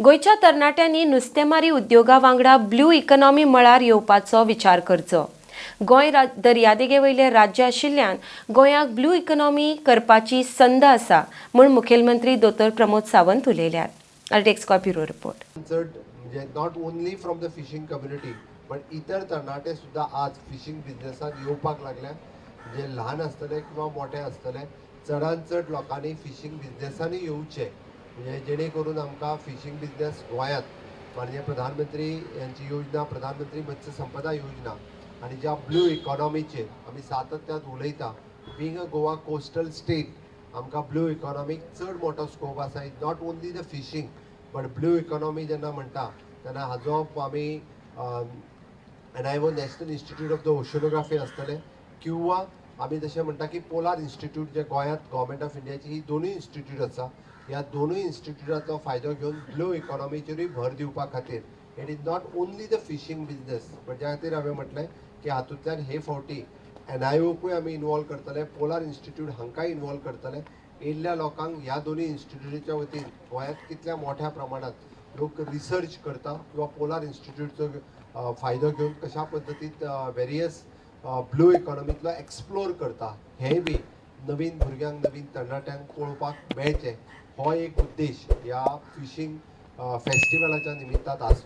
गोंयच्या तरणाट्यांनी नुस्तेमारी उद्योगा वांगडा ब्लू इकॉनॉमी मळार येवपाचो विचार करचो. गोंय दर्यादेगे वयलें राज्य आशिल्ल्यान गोंयाक ब्लू इकॉनॉमी करपाची संद आसा म्हूण मुखेलमंत्री दोतोर प्रमोद सावंत उलयल्यात. RTX bureau report. चड म्हणजे not only from the fishing community, but इतर तरणाटे सुद्दां आज फिशींग बिजनेसात येवपाक लागल्या. म्हणजे ल्हान आसतले किंवा मोठे आसतले, चडान चड लोकांनी फिशींग बिजनेसांनी येवचें, म्हणजे जेणे करून आमकां फिशींग बिजनेस गोंयांत माननीय प्रधानमंत्री यांची योजना, प्रधानमंत्री मत्स्य संपदा योजना आनी ज्या ब्लू इकॉनॉमीचेर आमी सातत्यान उलयता, being a Goa coastal state, आमकां ब्लू इकॉनॉमीक चड मोठो स्कोप आसा. It not only the fishing, but blue economy जेन्ना म्हणटा तेन्ना हाजो आमी NIO, National Institute of the Oceanography आसतलें, किंवा आमी जशें म्हणटा की पोलार इन्स्टिट्यूट जे गोंयांत गव्हर्मेंट ऑफ इंडियाची ही दोनूय इन्स्टिट्यूट आसा, ह्या दोनूय इन्स्टिट्यूटाचो फायदो घेवन ब्लू इकॉनॉमीचेरूय भर दिवपा खातीर, it is not only the fishing business, but ज्या खातीर हांवें म्हटलें की हातूंतल्यान हे फावटी एनआयओकूय आमी इनवॉल्व करतले, पोलार इन्स्टिट्यूट हांकांय इनवॉल्व करतले. येयल्ल्या लोकांक ह्या दोनूय इन्स्टिट्यूटाच्या वतीन गोंयांत कितल्या मोठ्या प्रमाणात लोक रिसर्च करता किंवा पोलार इन्स्टिट्यूटचो फायदो घेवन कशा पद्दतीन वेरियस ब्लू इकॉनॉमींतलो एक्सप्लोर करता, हेंय बी नवीन भुरग्यांक, नवीन तरणाट्यांक पळोवपाक मेळचें, हो एक उद्देश ह्या फिशींग फेस्टिवलाच्या निमित्तान आसतलो.